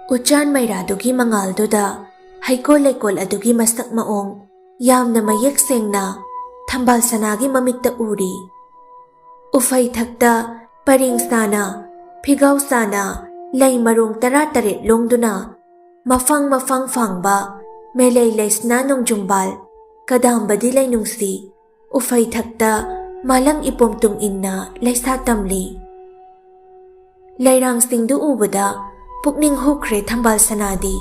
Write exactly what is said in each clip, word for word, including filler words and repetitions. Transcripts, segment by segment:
ꯎꯆꯥꯟ ꯃꯩꯔꯥꯗꯨꯒꯤ ꯃꯉꯥꯜꯗꯨꯗ ꯍꯩꯀꯣꯜ ꯂꯩꯀꯣꯜ ꯑꯗꯨꯒꯤ ꯃꯁꯛ ꯃꯑꯣꯡ ꯌꯥꯝꯅ ꯃꯌꯦꯛ ꯁꯦꯡꯅ ꯊꯝꯕꯥꯜ ꯁꯅꯥꯒꯤ ꯃꯃꯤꯠꯇ ꯎꯔꯤ꯫ ꯎꯐꯩ ꯊꯛꯇ ꯄꯔꯦꯡ ꯁꯥꯅ, ꯐꯤꯒꯥꯎ ꯁꯥꯅ ꯂꯩ ꯃꯔꯣꯡ ꯇꯔꯥ ꯇꯔꯦꯠ ꯂꯣꯡꯗꯨꯅ ꯃꯐꯪ ꯃꯐꯪ ꯐꯥꯡꯕ ꯃꯦꯂꯩ ꯂꯩꯁꯅꯥ ꯅꯣꯡꯖꯨꯝꯕꯥꯜ ꯀꯗꯥꯝꯕꯗꯤ ꯂꯩꯅꯨꯡꯁꯤ ꯎꯐꯩ ꯊꯛꯇ ꯃꯥꯂꯪ ꯏꯄꯣꯝ ꯇꯨꯡ ꯏꯟꯅ ꯂꯩꯁꯥ ꯇꯝꯂꯤ꯫ ꯂꯩꯔꯥꯡꯁꯤꯡꯗꯨ ꯎꯕꯗ ꯄꯨꯛꯅꯤꯡ ꯍꯨꯈ꯭ꯔꯦ ꯊꯝꯕꯥꯜ ꯁꯅꯥꯗꯤ꯫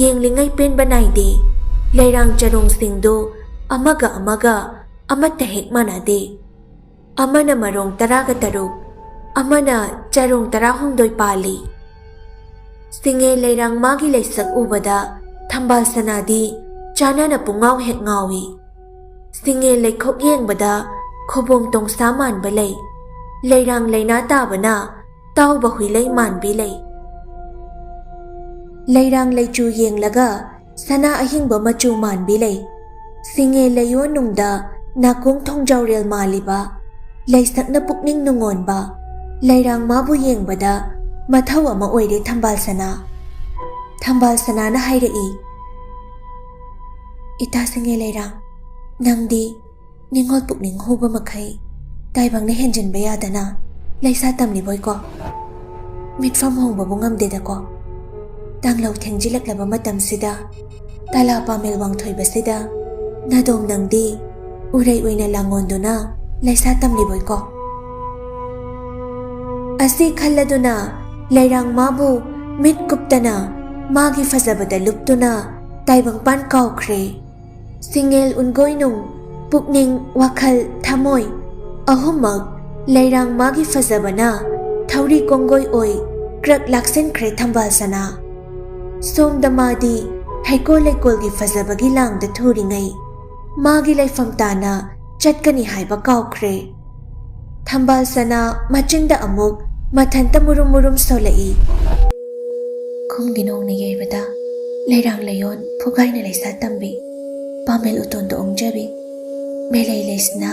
ꯌꯦꯡꯂꯤꯉꯩ ꯄꯦꯟꯕ ꯅꯥꯏꯗꯦ꯫ ꯂꯩꯔꯥꯡ ꯆꯔꯣꯡꯁꯤꯡꯗꯨ ꯑꯃꯒ ꯑꯃꯒ ꯑꯃꯠꯇ ꯍꯦꯛ ꯃꯥꯟꯅꯗꯦ꯫ ꯑꯃꯅ ꯃꯔꯣꯡ ꯇꯔꯥꯒ ꯇꯔꯨꯛ, ꯑꯃꯅ ꯆꯔꯣꯡ ꯇꯔꯥꯍꯨꯝꯗꯣꯏ ꯄꯥꯜꯂꯤ꯫ ꯁꯤꯡꯉꯦ ꯂꯩꯔꯥꯡ ꯃꯥꯒꯤ ꯂꯩꯁꯛ ꯎꯕꯗ ꯊꯝꯕꯥꯜ ꯁꯅꯥꯗꯤ ꯆꯥꯟꯅꯅ ꯄꯨꯡꯉꯥꯎ ꯍꯦꯛ ꯉꯥꯎꯏ꯫ ꯁꯤꯡꯉꯦ ꯂꯩꯈꯣꯛ ꯌꯦꯡꯕꯗ ꯈꯨꯕꯣꯝ ꯇꯣꯡꯁꯥ ꯃꯥꯟꯕ ꯂꯩ꯫ ꯂꯩꯔꯥꯡ ꯂꯩꯅꯥ ꯇꯥꯕꯅ ꯇꯥꯎꯕ ꯍꯨꯏꯂꯩ ꯃꯥꯟꯕꯤ ꯂꯩ꯫ ꯂꯩꯔꯥꯡ ꯂꯩꯆꯨ ꯌꯦꯡꯂꯒ ꯁꯅꯥ ꯑꯍꯤꯡꯕ ꯃꯆꯨ ꯃꯥꯟꯕꯤ ꯂꯩ꯫ ꯁꯤꯡꯉꯦ ꯂꯩꯌꯣꯟꯅꯨꯡꯗ ꯅꯥꯀꯣꯡ ꯊꯣꯡꯖꯥꯎꯔꯦꯜ ꯃꯥꯜꯂꯤꯕ ꯂꯩꯁꯛꯅ ꯄꯨꯛꯅꯤꯡ ꯅꯨꯡꯉꯣꯟꯕ ꯂꯩꯔꯥꯡ ꯃꯥꯕꯨ ꯌꯦꯡꯕꯗ ꯃꯊꯧ ꯑꯃ ꯑꯣꯏꯔꯦ ꯊꯝꯕꯥꯜ ꯁꯅꯥ꯫ ꯊꯝꯕꯥꯜ ꯁꯅꯥꯅ ꯍꯥꯏꯔꯛꯏ, "ꯏꯇꯥ ꯁꯤꯡꯉꯦ ꯂꯩꯔꯥꯡ, ꯅꯪꯗꯤ ꯅꯤꯡꯉꯣꯜ ꯄꯨꯛꯅꯤꯡ ꯍꯨꯕ ꯃꯈꯩ ꯇꯥꯏꯕꯪꯅ ꯍꯦꯟꯖꯤꯟꯕ ꯌꯥꯗꯅ ꯂꯩꯁꯥ ꯇꯝꯂꯤꯕꯣꯏꯀꯣ꯫ ꯃꯤꯠꯐꯝ ꯍꯣꯡꯕꯕꯨ ꯉꯝꯗꯦꯗꯀꯣ꯫ ꯇꯥꯡꯂꯧ ꯊꯦꯡꯖꯤꯜꯂꯛꯂꯕ ꯃꯇꯝꯁꯤꯗ, ꯇꯥꯂꯥ ꯄꯥꯃꯦꯜ ꯋꯥꯡꯊꯣꯏꯕꯁꯤꯗ ꯅꯥꯗꯣꯝ ꯅꯪꯗꯤ ꯎꯔꯩ ꯑꯣꯏꯅ ꯂꯥꯡꯉꯣꯟꯗꯨꯅ ꯂꯩꯁꯥ ꯇꯝꯂꯤꯕꯣꯏꯀꯣ?" ꯑꯁꯤ ꯈꯜꯂꯗꯨꯅ ꯂꯩꯔꯥꯡ ꯃꯥꯕꯨ ꯃꯤꯠ ꯀꯨꯞꯇꯅ ꯃꯥꯒꯤ ꯐꯖꯕꯗ ꯂꯨꯞꯇꯨꯅ ꯇꯥꯏꯕꯪꯄꯥꯟ ꯀꯥꯎꯈ꯭ꯔꯦ꯫ ꯁꯤꯡꯉꯦꯜ ꯎꯟꯒꯣꯏꯅꯨꯡ, ꯄꯨꯛꯅꯤꯡ, ꯋꯥꯈꯜ, ꯊꯃꯣꯏ ꯑꯍꯨꯝꯃꯛ ꯂꯩꯔꯥꯡ ꯃꯥꯒꯤ ꯐꯖꯕꯅ ꯊꯧꯔꯤ ꯀꯣꯡꯒꯣꯏ ꯑꯣꯏ ꯀ꯭ꯔꯛ ꯂꯥꯛꯁꯤꯟꯈ꯭ꯔꯦ ꯊꯝꯕꯥꯜ ꯁꯅꯥ꯫ ꯁꯣꯝꯗ ꯃꯥꯗꯤ ꯍꯩꯀꯣꯜ ꯂꯩꯀꯣꯜꯒꯤ ꯐꯖꯕꯒꯤ ꯂꯥꯡꯗ ꯊꯨꯔꯤꯉꯩ ꯃꯥꯒꯤ ꯂꯩꯐꯝ ꯇꯥꯅ ꯆꯠꯀꯅꯤ ꯍꯥꯏꯕ ꯀꯥꯎꯈ꯭ꯔꯦ꯫ ꯊꯝꯕꯥꯜ ꯁꯅꯥ ꯃꯆꯤꯟꯗ ꯑꯃꯨꯛ ꯃꯊꯟꯇ ꯃꯨꯔꯨꯝ ꯃꯨꯔꯨꯝ ꯁꯣꯜꯂꯛꯏ꯫ ꯈꯨꯝꯒꯤ ꯅꯣꯡꯅ ꯌꯩꯕꯗ ꯂꯩꯔꯥꯡ ꯂꯩꯌꯣꯟ ꯐꯨꯒꯥꯏꯅ ꯂꯩꯁꯥ ꯇꯝꯕꯤ, ꯄꯥꯃꯦꯜ ꯎꯇꯣꯟꯗ ꯑꯣꯡꯖꯕꯤ, ꯃꯦꯂꯩ ꯂꯩꯁꯅꯥ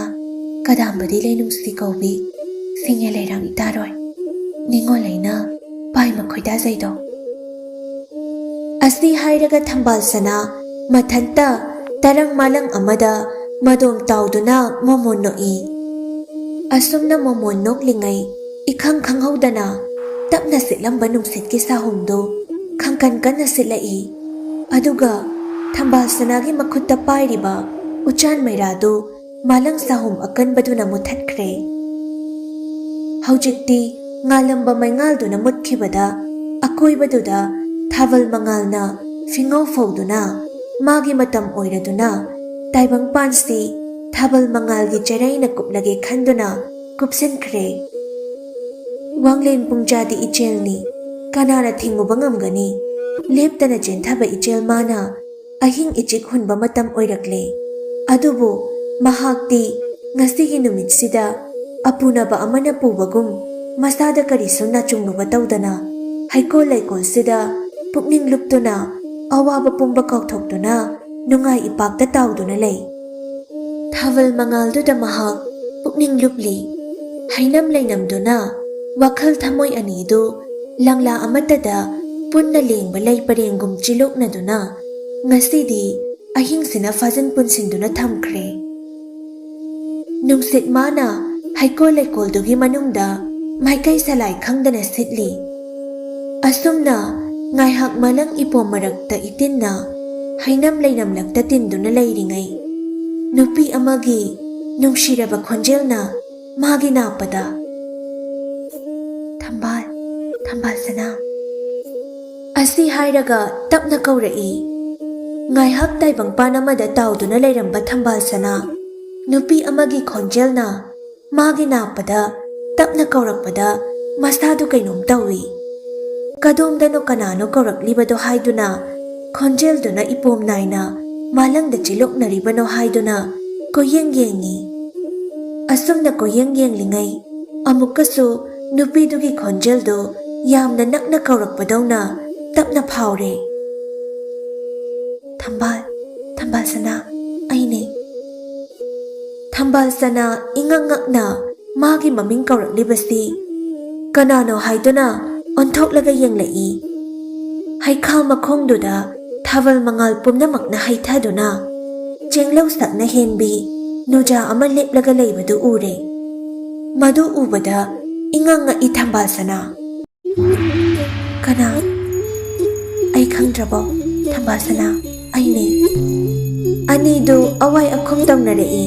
ꯀꯗꯥꯝꯕꯗꯤ ꯂꯩꯅꯨꯡꯁꯤ ꯀꯧꯕꯤ, ꯁꯤꯡꯉꯦ ꯂꯩꯔꯥꯡ ꯏꯇꯥꯔꯣꯏ, ꯅꯤꯡꯉꯣꯜ ꯂꯩꯅ ꯄꯥꯏ ꯃꯈꯣꯏ ꯇꯥꯖꯩꯗꯣ꯫ ꯑꯁꯤ ꯍꯥꯏꯔꯒ ꯊꯝꯕꯥꯜ ꯁꯅꯥ ꯃꯊꯟꯇ ꯇꯔꯪ ꯃꯥꯂꯪ ꯑꯃꯗ ꯃꯗꯣꯝ ꯇꯥꯎꯗꯨꯅ ꯃꯣꯃꯣꯟ ꯅꯣꯛꯏ꯫ ꯑꯁꯨꯝꯅ ꯃꯣꯃꯣꯟ ꯅꯣꯛꯂꯤꯉꯩ ꯏꯈꯪ ꯈꯪꯍꯧꯗꯅ ꯇꯞꯅ ꯁꯤꯠꯂꯝꯕ ꯅꯨꯡꯁꯤꯠꯀꯤ ꯁꯥꯍꯨꯝꯗꯨ ꯈꯪꯀꯟ ꯀꯟꯅ ꯁꯤꯠꯂꯛꯏ꯫ ꯑꯗꯨꯒ ꯊꯝꯕꯥꯜ ꯁꯅꯥꯒꯤ ꯃꯈꯨꯠꯇ ꯄꯥꯏꯔꯤꯕ ꯎꯆꯥꯟ ꯃꯩꯔꯥꯗꯨ ꯃꯥꯂꯪ ꯁꯥꯍꯨꯝ ꯑꯀꯟꯕꯗꯨꯅ ꯃꯨꯊꯠꯈ꯭ꯔꯦ꯫ ꯍꯧꯖꯤꯛꯇꯤ ꯉꯥꯜꯂꯝꯕ ꯃꯩꯉꯥꯜꯗꯨꯅ ꯃꯨꯠꯈꯤꯕꯗ ꯑꯀꯣꯏꯕꯗꯨꯗ ꯊꯥꯕꯜ ꯃꯉꯥꯜꯅ ꯐꯤꯉꯧ ꯐꯧꯗꯨꯅ ꯃꯥꯒꯤ ꯃꯇꯝ ꯑꯣꯏꯔꯗꯨꯅ ꯇꯥꯏꯕꯪꯄꯥꯟꯁꯤ ꯊꯥꯕꯜ ꯃꯉꯥꯜꯒꯤ ꯆꯦꯔꯩꯅ ꯀꯨꯞꯂꯒꯦ ꯈꯟꯗꯨꯅ ꯀꯨꯞꯁꯤꯟꯈ꯭ꯔꯦ꯫ ꯋꯥꯡꯂꯦꯟ ꯄꯨꯡꯖꯥꯗꯤ ꯏꯆꯦꯜꯅꯤ, ꯀꯅꯥꯅ ꯊꯤꯡꯉꯨꯕ ꯉꯝꯒꯅꯤ? ꯂꯦꯞꯇꯅ ꯆꯦꯟꯊꯕ ꯏꯆꯦꯜ ꯃꯥꯅ ꯑꯍꯤꯡ ꯏꯆꯤꯛ ꯍꯨꯟꯕ ꯃꯇꯝ ꯑꯣꯏꯔꯛꯂꯦ꯫ ꯑꯗꯨꯕꯨ ꯃꯍꯥꯛꯇꯤ ꯉꯁꯤꯒꯤ ꯅꯨꯃꯤꯠꯁꯤꯗ ꯑꯄꯨꯅꯕ ꯑꯃꯅ ꯄꯨꯕꯒꯨꯝ ꯃꯁꯥꯗ ꯀꯔꯤꯁꯨ ꯅꯥꯆꯨꯡꯂꯨꯕ ꯇꯧꯗꯅ ꯍꯩꯀꯣꯜ ꯂꯩꯀꯣꯜꯁꯤꯗ ꯄꯨꯛꯅꯤꯡ ꯂꯨꯞꯇꯨꯅ ꯑꯋꯥꯕ ꯄꯨꯝꯕ ꯀꯥꯎꯊꯣꯛꯇꯨꯅ ꯅꯨꯡꯉꯥꯏ ꯏꯄꯥꯛꯇ ꯇꯥꯎꯗꯨꯅ ꯂꯩ꯫ ꯊꯥꯕꯜ ꯃꯉꯥꯜꯗꯨꯗ ꯃꯍꯥꯛ ꯄꯨꯛꯅꯤꯡ ꯂꯨꯞꯂꯤ꯫ ꯍꯩꯅꯝ ꯂꯩꯅꯝꯗꯨꯅ ꯋꯥꯈꯜ ꯊꯃꯣꯏ ꯑꯅꯤꯗꯨ ꯂꯪꯂꯥ ꯑꯃꯠꯇꯗ ꯄꯨꯟꯅ ꯂꯦꯡꯕ ꯂꯩ ꯄꯔꯦꯡꯒꯨꯝ ꯆꯤꯂꯣꯛꯅꯗꯨꯅ ꯉꯁꯤꯗꯤ ꯑꯍꯤꯡꯁꯤꯅ ꯐꯥꯖꯤꯟ ꯄꯨꯟꯁꯤꯟꯗꯨꯅ ꯊꯝꯈ꯭ꯔꯦ꯫ ꯅꯨꯡꯁꯤꯠ ꯃꯥꯅ ꯍꯩꯀꯣꯜ ꯂꯩꯀꯣꯜꯗꯨꯒꯤ ꯃꯅꯨꯡꯗ ꯃꯥꯏꯀꯩ ꯁꯂꯥꯏ ꯈꯪꯗꯅ ꯁꯤꯠꯂꯤ꯫ ꯑꯁꯨꯝꯅ ꯉꯥꯏꯍꯥꯛ ꯃꯂꯪ ꯏꯄꯣꯝ ꯃꯔꯛꯇ ꯏꯇꯤꯟꯅ ꯍꯩꯅꯝ ꯂꯩꯅꯝꯂꯛꯇ ꯇꯤꯟꯗꯨꯅ ꯂꯩꯔꯤꯉꯩ, ꯅꯨꯄꯤ ꯑꯃꯒꯤ ꯅꯨꯡꯁꯤꯔꯕ ꯈꯣꯟꯖꯦꯜꯅ ꯃꯥꯒꯤ ꯅꯥꯄꯗ, "ꯊꯝꯕꯥꯜ, ꯊꯝꯕꯥꯜ ꯁꯅꯥ" ꯑꯁꯤ ꯍꯥꯏꯔꯒ ꯇꯞꯅ ꯀꯧꯔꯛꯏ꯫ ꯉꯥꯏꯍꯥꯛ ꯇꯥꯏꯕꯪꯄꯥꯟ ꯑꯃꯗ ꯇꯥꯎꯗꯨꯅ ꯂꯩꯔꯝꯕ ꯊꯝꯕꯥꯜ ꯁꯅꯥ ꯅꯨꯄꯤ ꯑꯃꯒꯤ ꯈꯣꯟꯖꯦꯜꯅ ꯃꯥꯒꯤ ꯅꯥꯄꯗ ꯇꯞꯅ ꯀꯧꯔꯛꯄꯗ ꯃꯁꯥꯗꯨ ꯀꯩꯅꯣꯝ ꯇꯧꯏ꯫ ꯀꯗꯣꯝꯗꯅꯣ ꯀꯅꯥꯅꯣ ꯀꯧꯔꯛꯂꯤꯕꯗꯣ ꯍꯥꯏꯗꯨꯅ ꯈꯣꯟꯖꯦꯜꯗꯨꯅ ꯏꯄꯣꯝ ꯅꯥꯏꯅ ꯃꯥꯂꯪꯗ ꯆꯤꯂꯣꯛꯅꯔꯤꯕꯅꯣ ꯍꯥꯏꯗꯨꯅ ꯀꯣꯏꯌꯦꯡ ꯌꯦꯡꯏ꯫ ꯑꯁꯨꯝꯅ ꯀꯣꯏꯌꯦꯡ ꯌꯦꯡꯂꯤꯉꯩ ꯑꯃꯨꯛꯀꯁꯨ ꯅꯨꯄꯤꯗꯨꯒꯤ ꯈꯣꯟꯖꯦꯜꯗꯨ ꯌꯥꯝꯅ ꯅꯛꯅ ꯀꯧꯔꯛꯄꯗꯧꯅ ꯇꯞꯅ ꯐꯥꯎꯔꯦ꯫ "ꯊꯝꯕꯥꯜ, ꯊꯝꯕꯥꯜ ꯁꯅꯥ, ꯑꯩꯅꯦ꯫" ꯊꯝꯕꯥꯜ ꯁꯅꯥ ꯏꯉꯛ ꯉꯛꯅ ꯃꯥꯒꯤ ꯃꯃꯤꯡ ꯀꯧꯔꯛꯂꯤꯕꯁꯤ ꯀꯅꯥꯅꯣ ꯍꯥꯏꯗꯨꯅ ꯑꯣꯟꯊꯣꯛꯂꯒ ꯌꯦꯡꯂꯛꯏ꯫ ꯍꯩꯈꯥ ꯃꯈꯣꯡꯗꯨꯗ ꯊꯥꯕꯜ ꯃꯉꯥꯜ ꯄꯨꯝꯅꯃꯛꯅ ꯍꯩꯊꯗꯨꯅ ꯆꯦꯡꯂꯧ ꯁꯛꯅ ꯍꯦꯟꯕꯤ ꯅꯨꯖꯥ ꯑꯃ ꯂꯦꯞꯂꯒ ꯂꯩꯕꯗꯨ ꯎꯔꯦ꯫ ꯃꯗꯨ ꯎꯕꯗ ꯏꯉꯛ ꯉꯛꯏ ꯊꯝꯕꯥꯜ ꯁꯅꯥ꯫ "ꯀꯅꯥ? ꯑꯩ ꯈꯪꯗ꯭ꯔꯕꯣ? ꯊꯝꯕꯥꯜ ꯁꯅꯥ, ꯑꯩꯅꯦ꯫" ꯑꯅꯤꯗꯨ ꯑꯋꯥꯏ ꯑꯈꯨꯝ ꯇꯧꯅꯔꯛꯏ꯫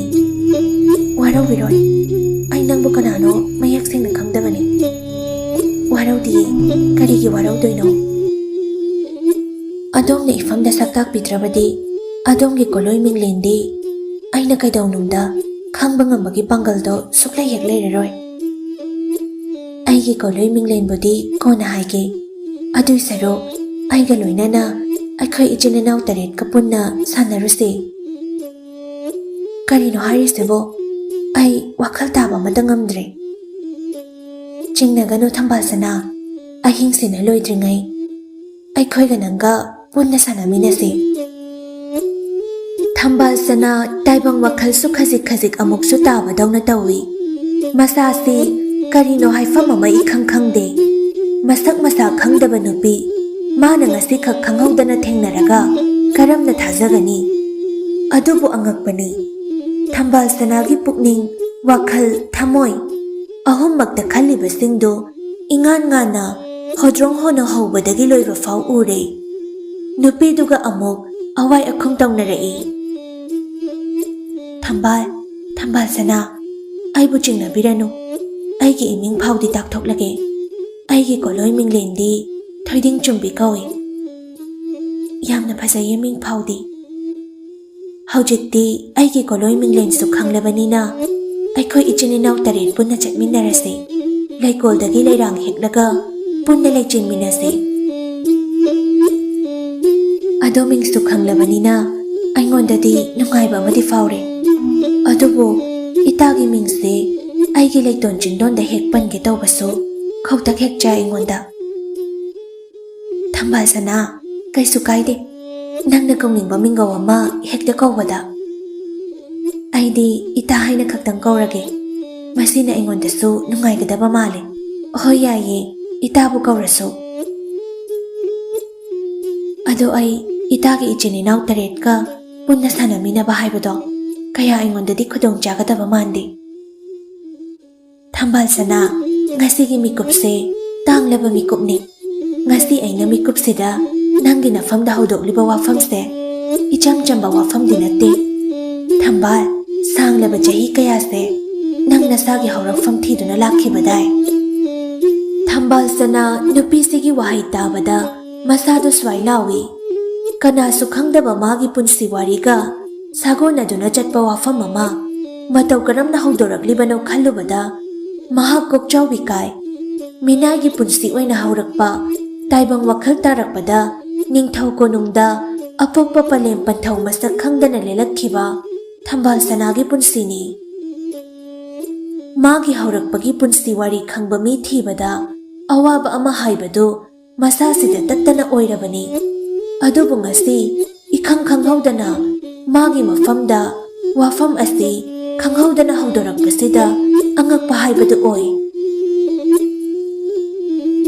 "ꯋꯥꯔꯧꯕꯤꯔꯣꯏ, ꯑꯩ ꯅꯪꯕꯨ ꯀꯅꯥꯅꯣ ꯃꯌꯦꯛ ꯁꯦꯡꯅ ꯈꯪꯗꯕꯅꯤ꯫" "ꯋꯥꯔꯧꯗꯤꯌꯦ, ꯀꯔꯤꯒꯤ ꯋꯥꯔꯧꯗꯣꯏꯅꯣ? ꯑꯗꯣꯝꯅ ꯏꯐꯝꯗ ꯁꯛ ꯇꯥꯛꯄꯤꯗ꯭ꯔꯕꯗꯤ ꯑꯗꯣꯝꯒꯤ ꯀꯣꯂꯣꯏ ꯃꯤꯡꯂꯦꯟꯗꯤ ꯑꯩꯅ ꯀꯩꯗꯧꯅꯨꯡꯗ ꯈꯪꯕ ꯉꯝꯕꯒꯤ ꯄꯥꯡꯒꯜꯗꯣ ꯁꯨꯛꯂꯩ ꯍꯦꯛ ꯂꯩꯔꯔꯣꯏ꯫" "ꯑꯩꯒꯤ ꯀꯣꯂꯣꯏ ꯃꯤꯡꯂꯦꯟꯕꯨꯗꯤ ꯀꯣꯟꯅ ꯍꯥꯏꯒꯦ꯫ ꯑꯗꯨꯏ ꯁꯔꯨꯛ ꯑꯩꯒ ꯂꯣꯏꯅꯅ ꯑꯩꯈꯣꯏ ꯏꯆꯤꯟ ꯏꯅꯥꯎ ꯇꯔꯦꯠꯀ ꯄꯨꯟꯅ ꯁꯥꯟꯅꯔꯨꯁꯦ꯫" "ꯀꯔꯤꯅꯣ ꯍꯥꯏꯔꯤꯁꯤꯕꯣ? ꯑꯩ ꯋꯥꯈꯜ ꯇꯥꯕ ꯑꯃꯇ ꯉꯝꯗ꯭ꯔꯦ꯫" "ꯆꯤꯡꯅꯒꯅꯨ ꯊꯝꯕꯥꯜ ꯁꯅꯥ, ꯑꯍꯤꯡꯁꯤꯅ ꯂꯣꯏꯗ꯭ꯔꯤꯉꯩ ꯑꯩꯈꯣꯏꯒ ꯅꯪꯒ ꯄꯨꯟꯅ ꯁꯥꯟꯅꯃꯤꯟꯅꯁꯤ꯫" ꯊꯝꯕꯥꯜ ꯁꯅꯥ ꯇꯥꯏꯕꯪ ꯋꯥꯈꯜꯁꯨ ꯈꯖꯤꯛ ꯈꯖꯤꯛ ꯑꯃꯨꯛꯁꯨ ꯇꯥꯕꯗꯧꯅ ꯇꯧꯏ꯫ ꯃꯁꯥꯁꯤ ꯀꯔꯤꯅꯣ ꯍꯥꯏꯐꯝ ꯑꯃ ꯏꯈꯪ ꯈꯪꯗꯦ꯫ ꯃꯁꯛ ꯃꯁꯥ ꯈꯪꯗꯕ ꯅꯨꯄꯤ, ꯃꯥꯅ ꯉꯁꯤꯈꯛ ꯈꯪꯍꯧꯗꯅ ꯊꯦꯡꯅꯔꯒ ꯀꯔꯝꯅ ꯊꯥꯖꯒꯅꯤ? ꯑꯗꯨꯕꯨ ꯑꯉꯛꯄꯅꯤ, ꯊꯝꯕꯥꯜ ꯁꯅꯥꯒꯤ ꯄꯨꯛꯅꯤꯡ, ꯋꯥꯈꯜ, ꯊꯃꯣꯏ ꯑꯍꯨꯝꯃꯛꯇ ꯈꯜꯂꯤꯕꯁꯤꯡꯗꯨ ꯏꯉꯥꯟ ꯉꯥꯟꯅ ꯍꯣꯗ꯭ꯔꯣꯡ ꯍꯣꯅ ꯍꯧꯕꯗꯒꯤ ꯂꯣꯏꯕ ꯐꯥꯎ ꯎꯔꯦ꯫ ꯅꯨꯄꯤꯗꯨꯒ ꯑꯃꯨꯛ ꯑꯋꯥꯏ ꯑꯈꯨꯝ ꯇꯧꯅꯔꯛꯏ꯫ "ꯊꯝꯕꯥꯜ, ꯊꯝꯕꯥꯜ ꯁꯅꯥ, ꯑꯩꯕꯨ ꯆꯤꯡꯅꯕꯤꯔꯅꯨ꯫ ꯑꯩꯒꯤ ꯏꯃꯤꯡ ꯐꯥꯎꯗꯤ ꯇꯥꯛꯊꯣꯛꯂꯒꯦ꯫ ꯑꯩꯒꯤ ꯀꯣꯂꯣꯏ ꯃꯤꯡꯂꯦꯟꯗꯤ ꯊꯣꯏꯗꯤꯡ ꯆꯨꯝꯕꯤ ꯀꯧꯏ꯫" "ꯌꯥꯝꯅ ꯐꯖꯩꯌꯦ ꯃꯤꯡ ꯐꯥꯎꯗꯤ꯫" "ꯍꯧꯖꯤꯛꯇꯤ ꯑꯩꯒꯤ ꯀꯣꯂꯣꯏ ꯃꯤꯡꯂꯦꯟꯁꯨ ꯈꯪꯂꯕꯅꯤꯅ ꯑꯩꯈꯣꯏ ꯏꯆꯤꯟ ꯏꯅꯥꯎ ꯇꯔꯦꯠ ꯄꯨꯟꯅ ꯆꯠꯃꯤꯟꯅꯔꯁꯤ꯫ ꯂꯩꯀꯣꯜꯗꯒꯤ ꯂꯩꯔꯥꯡ ꯍꯦꯛꯂꯒ ꯄꯨꯟꯅ ꯂꯩꯆꯤꯟꯃꯤꯟꯅꯁꯤ꯫" "ꯑꯗꯣ ꯃꯤꯡꯁꯨ ꯈꯪꯂꯕꯅꯤꯅ ꯑꯩꯉꯣꯟꯗꯗꯤ ꯅꯨꯡꯉꯥꯏꯕ ꯑꯃꯗꯤ ꯐꯥꯎꯔꯦ꯫ ꯑꯗꯨꯕꯨ ꯏꯇꯥꯒꯤ ꯃꯤꯡꯁꯦ ꯑꯩꯒꯤ ꯂꯩꯇꯣꯟ ꯆꯤꯟꯗꯣꯟꯗ ꯍꯦꯛ ꯄꯟꯒꯦ ꯇꯧꯕꯁꯨ ꯈꯧꯇꯛ ꯍꯦꯛ ꯆꯥꯏ ꯑꯩꯉꯣꯟꯗ꯫" "ꯊꯝꯕꯥꯜ ꯁꯅꯥ, ꯀꯩꯁꯨ ꯀꯥꯏꯗꯦ, ꯅꯪꯅ ꯀꯧꯅꯤꯡꯕ ꯃꯤꯡꯒꯧ ꯑꯃ ꯍꯦꯛꯇ ꯀꯧꯕꯗ꯫ ꯑꯩꯗꯤ ꯏꯇꯥ ꯍꯥꯏꯅ ꯈꯛꯇꯪ ꯀꯧꯔꯒꯦ꯫ ꯃꯁꯤꯅ ꯑꯩꯉꯣꯟꯗꯁꯨ ꯅꯨꯡꯉꯥꯏꯒꯗꯕ ꯃꯥꯜꯂꯦ꯫" "ꯍꯣꯏ, ꯌꯥꯏꯌꯦ, ꯏꯇꯥꯕꯨ ꯀꯧꯔꯁꯨ꯫" ꯑꯗꯣ ꯑꯩ ꯏꯇꯥꯒꯤ ꯏꯆꯤꯟ ꯏꯅꯥꯎ ꯇꯔꯦꯠꯀ ꯄꯨꯟꯅ ꯁꯥꯟꯅꯃꯤꯟꯅꯕ ꯍꯥꯏꯕꯗꯣ ꯀꯌꯥ ꯑꯩꯉꯣꯟꯗꯗꯤ ꯈꯨꯗꯣꯡ ꯆꯥꯒꯗꯕ ꯃꯥꯟꯗꯦ꯫ ꯊꯝꯕꯥꯜ ꯁꯅꯥ, ꯉꯁꯤꯒꯤ ꯃꯤꯀꯨꯞꯁꯦ ꯇꯥꯡꯂꯕ ꯃꯤꯀꯨꯞꯅꯤ꯫ ꯉꯁꯤ ꯑꯩꯅ ꯃꯤꯀꯨꯞꯁꯤꯗ ꯅꯪꯒꯤ ꯅꯐꯝꯗ ꯍꯧꯗꯣꯛꯂꯤꯕ ꯋꯥꯐꯝꯁꯦ ꯏꯆꯝ ꯆꯝꯕ ꯋꯥꯐꯝꯗꯤ ꯅꯠꯇꯦ꯫ ꯊꯝꯕꯥꯜ, ꯁꯥꯡꯂꯕ ꯆꯍꯤ ꯀꯌꯥꯁꯦ ꯅꯪ ꯅꯁꯥꯒꯤ ꯍꯧꯔꯛꯐꯝ ꯊꯤꯗꯨꯅ ꯂꯥꯛꯈꯤꯕꯗꯥꯏ? ꯊꯝꯕꯥꯜ ꯁꯅꯥ ꯅꯨꯄꯤꯁꯤꯒꯤ ꯋꯥꯍꯩ ꯇꯥꯕꯗ ꯃꯁꯥꯗꯨ ꯁ꯭ꯋꯥꯏ ꯂꯥꯎꯏ꯫ ꯀꯅꯥꯁꯨ ꯈꯪꯗꯕ ꯃꯥꯒꯤ ꯄꯨꯟꯁꯤ ꯋꯥꯔꯤꯒ ꯁꯥꯒꯣꯟꯅꯗꯨꯅ ꯆꯠꯄ ꯋꯥꯐꯝ ꯑꯃ ꯃꯇꯧ ꯀꯔꯝꯅ ꯍꯧꯗꯣꯔꯛꯂꯤꯕꯅꯣ ꯈꯜꯂꯨꯕꯗ ꯃꯍꯥꯛ ꯀꯣꯛꯆꯥꯎꯕꯤ ꯀꯥꯏ꯫ ꯃꯤꯅꯥꯏꯒꯤ ꯄꯨꯟꯁꯤ ꯑꯣꯏꯅ ꯍꯧꯔꯛꯄ, ꯇꯥꯏꯕꯪ ꯋꯥꯈꯜ ꯇꯥꯔꯛꯄꯗ ꯅꯤꯡꯊꯧ ꯀꯣꯅꯨꯡꯗ ꯑꯄꯣꯛꯄ ꯄꯂꯦꯝ ꯄꯟꯊꯧ ꯃꯁꯛ ꯈꯪꯗꯅ ꯂꯦꯜꯂꯛꯈꯤꯕ ꯊꯝꯕꯥꯜ ꯁꯅꯥꯒꯤ ꯄꯨꯟꯁꯤꯅꯤ꯫ ꯃꯥꯒꯤ ꯍꯧꯔꯛꯄꯒꯤ ꯄꯨꯟꯁꯤ ꯋꯥꯔꯤ ꯈꯪꯕ ꯃꯤ ꯊꯤꯕꯗ ꯑꯋꯥꯕ ꯑꯃ ꯍꯥꯏꯕꯗꯨ ꯃꯁꯥꯁꯤꯗ ꯇꯠꯇꯅ ꯑꯣꯏꯔꯕꯅꯤ꯫ ꯑꯗꯨꯕꯨ ꯉꯁꯤ ꯏꯈꯪ ꯈꯪꯍꯧꯗꯅ ꯃꯥꯒꯤ ꯃꯐꯝꯗ ꯋꯥꯐꯝ ꯑꯁꯤ ꯈꯪꯍꯧꯗꯅ ꯍꯧꯗꯣꯔꯛꯄꯁꯤꯗ ꯑꯉꯛꯄ ꯍꯥꯏꯕꯗꯨ ꯑꯣꯏ꯫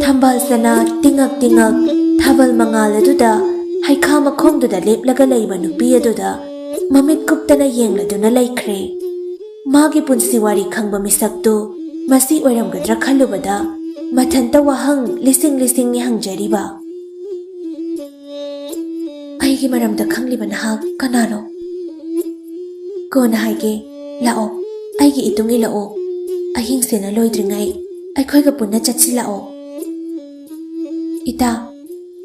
ꯊꯝꯕꯥꯜ ꯁꯅꯥ ꯇꯤꯉꯛ ꯇꯤꯉꯛ ꯊꯥꯕꯜ ꯃꯉꯥꯜ ꯑꯗꯨꯗ ꯍꯩꯈꯥ ꯃꯈꯣꯡꯗꯨꯗ ꯂꯦꯞꯂꯒ ꯂꯩꯕ ꯅꯨꯄꯤ ꯑꯗꯨꯗ ꯃꯃꯤꯠ ꯀꯨꯞꯇꯅ ꯌꯦꯡꯂꯗꯨꯅ ꯂꯩꯈ꯭ꯔꯦ꯫ ꯃꯥꯒꯤ ꯄꯨꯟꯁꯤ ꯋꯥꯔꯤ ꯈꯪꯕ ꯃꯤꯁꯛꯇꯨ ꯃꯁꯤ ꯑꯣꯏꯔꯝꯒꯗ꯭ꯔꯥ ꯈꯜꯂꯨꯕꯗ ꯃꯊꯟꯇ ꯋꯥꯍꯪ ꯂꯤꯁꯤꯡ ꯂꯤꯁꯤꯡꯅꯤ ꯍꯪꯖꯔꯤꯕ꯫ ꯑꯩꯒꯤ ꯃꯔꯝꯗ ꯈꯪꯂꯤꯕ ꯅꯍꯥꯛ ꯀꯅꯥꯅꯣ? ꯀꯣꯟꯅ ꯍꯥꯏꯒꯦ, ꯂꯥꯛꯑꯣ, ꯑꯩꯒꯤ ꯏꯇꯨꯡ ꯏꯜꯂꯛꯑꯣ꯫ ꯑꯍꯤꯡꯁꯦꯅ ꯂꯣꯏꯗ꯭ꯔꯤꯉꯩ ꯑꯩꯈꯣꯏꯒ ꯄꯨꯟꯅ ꯆꯠꯁꯤ ꯂꯥꯛꯑꯣ꯫ ꯏꯇꯥ,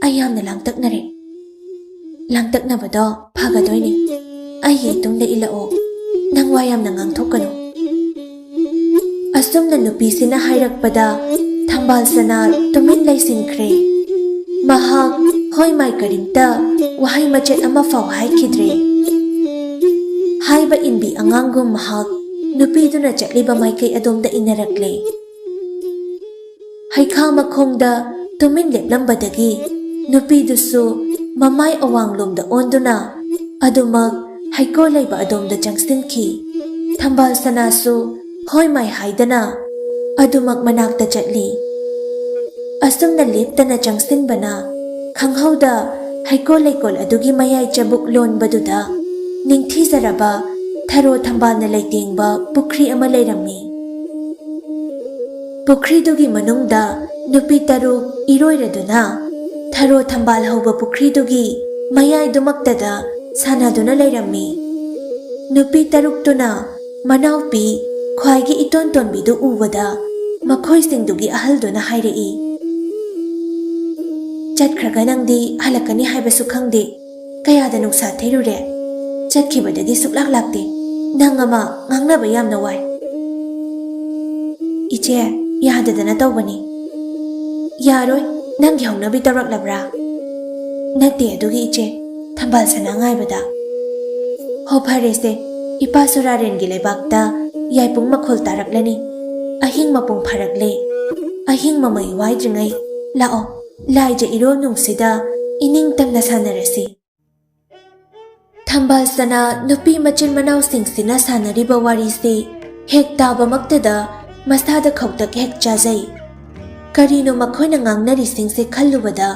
ꯑꯩ ꯌꯥꯝꯅ ꯂꯥꯡꯇꯛꯅꯔꯦ꯫ ꯂꯥꯡꯇꯛꯅꯕꯗꯣ ꯐꯒꯗꯣꯏꯅꯤ꯫ ꯑꯩꯒꯤ ꯏꯇꯨꯡꯗ ꯏꯜꯂꯛꯑꯣ꯫ ꯅꯪ ꯋꯥ ꯌꯥꯝꯅ ꯉꯥꯡꯊꯣꯛꯀꯅꯨ꯫ ꯑꯁꯨꯝꯅ ꯅꯨꯄꯤꯁꯤꯅ ꯍꯥꯏꯔꯛꯄꯗ ꯊꯝꯕꯥꯜ ꯁꯅꯥ ꯇꯨꯃꯤꯟ ꯂꯩꯁꯤꯟꯈ꯭ꯔꯦ꯫ ꯃꯍꯥꯛ ꯍꯣꯏ ꯃꯥꯏ ꯀꯔꯤꯝꯇ ꯋꯥꯍꯩ ꯃꯆꯦꯠ ꯑꯃ ꯐꯥꯎ ꯍꯥꯏꯈꯤꯗ꯭ꯔꯦ꯫ ꯍꯥꯏꯕ ꯏꯟꯕꯤ ꯑꯉꯥꯡꯒꯨꯝ ꯃꯍꯥꯛ ꯅꯨꯄꯤꯗꯨꯅ ꯆꯠꯂꯤꯕ ꯃꯥꯏꯀꯩ ꯑꯗꯣꯝꯗ ꯏꯟꯅꯔꯛꯂꯦ꯫ ꯍꯩꯈꯥ ꯃꯈꯣꯡꯗ ꯇꯨꯃꯤꯟ ꯂꯦꯞꯂꯝꯕꯗꯒꯤ ꯅꯨꯄꯤꯗꯨꯁꯨ ꯃꯃꯥꯏ ꯑꯋꯥꯡꯂꯣꯝꯗ ꯑꯣꯟꯗꯨꯅ ꯑꯗꯨꯃꯛ ꯍꯩꯀꯣꯜ ꯂꯩꯕ ꯑꯗꯣꯝꯗ ꯆꯪꯁꯤꯟꯈꯤ꯫ ꯊꯝꯕꯥꯜ ꯁꯅꯥꯁꯨ ꯍꯣꯏ ꯃꯥꯏ ꯍꯥꯏꯗꯅ ꯑꯗꯨꯃꯛ ꯃꯅꯥꯛꯇ ꯆꯠꯂꯤ꯫ ꯑꯁꯨꯝꯅ ꯂꯦꯞꯇꯅ ꯆꯪꯁꯤꯟꯕꯅ ꯈꯪꯍꯧꯗ ꯍꯩꯀꯣꯜ ꯂꯩꯀꯣꯜ ꯑꯗꯨꯒꯤ ꯃꯌꯥꯏ ꯆꯕꯨꯛ ꯂꯣꯟꯕꯗꯨꯗ ꯅꯤꯡꯊꯤꯖꯔꯕ ꯊꯔꯣ ꯊꯝꯕꯥꯜꯅ ꯂꯩꯇꯦꯡꯕ ꯄꯨꯈ꯭ꯔꯤ ꯑꯃ ꯂꯩꯔꯝꯃꯤ꯫ ꯄꯨꯈ꯭ꯔꯤꯗꯨꯒꯤ ꯃꯅꯨꯡꯗ ꯅꯨꯄꯤ ꯇꯔꯨꯛ ꯏꯔꯣꯏꯔꯗꯨꯅ ꯊꯔꯣ ꯊꯝꯕꯥꯜ ꯍꯧꯕ ꯄꯨꯈ꯭ꯔꯤꯗꯨꯒꯤ ꯃꯌꯥꯏꯗꯨꯃꯛꯇꯗ ꯁꯥꯟꯅꯗꯨꯅ ꯂꯩꯔꯝꯃꯤ꯫ ꯅꯨꯄꯤ ꯇꯔꯨꯛꯇꯨꯅ ꯃꯅꯥꯎꯄꯤ ꯈ꯭ꯋꯥꯏꯒꯤ ꯏꯇꯣꯟ ꯇꯣꯟꯕꯤꯗꯨ ꯎꯕꯗ ꯃꯈꯣꯏꯁꯤꯡꯗꯨꯒꯤ ꯑꯍꯜꯗꯨꯅ ꯍꯥꯏꯔꯛꯏ, "ꯆꯠꯈ꯭ꯔꯒ ꯅꯪꯗꯤ ꯍꯜꯂꯛꯀꯅꯤ ꯍꯥꯏꯕꯁꯨ ꯈꯪꯗꯦ꯫ ꯀꯌꯥꯗ ꯅꯨꯡꯁꯥ ꯊꯤꯔꯨꯔꯦ꯫ ꯆꯠꯈꯤꯕꯗꯒꯤ ꯁꯨꯛꯂꯥꯛ ꯂꯥꯛꯇꯦ꯫ ꯅꯪ ꯑꯃ ꯉꯥꯡꯅꯕ ꯌꯥꯝꯅ ꯋꯥꯏ꯫" "ꯏꯆꯦ, ꯌꯥꯗꯗꯅ ꯇꯧꯕꯅꯤ꯫" "ꯌꯥꯔꯣꯏ, ꯅꯪꯒꯤ ꯍꯧꯅꯕꯤ ꯇꯧꯔꯛꯂꯕ꯭ꯔꯥ?" "ꯅꯠꯇꯦ ꯑꯗꯨꯒꯤ ꯏꯆꯦ, ꯊꯝꯕꯥꯜ ꯁꯅꯥ ꯉꯥꯏꯕꯗ꯫" "ꯍꯣ ꯐꯔꯦꯁꯦ, ꯏꯄꯥ ꯁꯣꯔꯥꯔꯦꯟꯒꯤ ꯂꯩꯕꯥꯛꯇ ꯌꯥꯏꯄꯨꯡ ꯃꯈꯣꯜ ꯇꯥꯔꯛꯂꯅꯤ꯫ ꯑꯍꯤꯡ ꯃꯄꯨꯡ ꯐꯥꯔꯛꯂꯦ꯫ ꯑꯍꯤꯡ ꯃꯃꯩ ꯋꯥꯏꯗ꯭ꯔꯤꯉꯩ ꯂꯥꯛꯑꯣ, ꯂꯥꯏꯖ ꯏꯔꯣꯜ ꯅꯨꯡꯁꯤꯗ ꯏꯅꯤꯡ ꯇꯝꯅ ꯁꯥꯟꯅꯔꯁꯤ꯫" ꯊꯝꯕꯥꯜ ꯁꯅꯥ ꯅꯨꯄꯤ ꯃꯆꯤꯟ ꯃꯅꯥꯎꯁꯤꯡꯁꯤꯅ ꯁꯥꯟꯅꯔꯤꯕ ꯋꯥꯔꯤꯁꯤ ꯍꯦꯛ ꯇꯥꯕꯃꯛꯇꯗ ꯃꯁꯥꯗ ꯈꯧꯇꯛ ꯍꯦꯛ ꯆꯥꯖꯩ꯫ ꯀꯔꯤꯅꯣ ꯃꯈꯣꯏꯅ ꯉꯥꯡꯅꯔꯤꯁꯤꯡꯁꯦ ꯈꯜꯂꯨꯕꯗ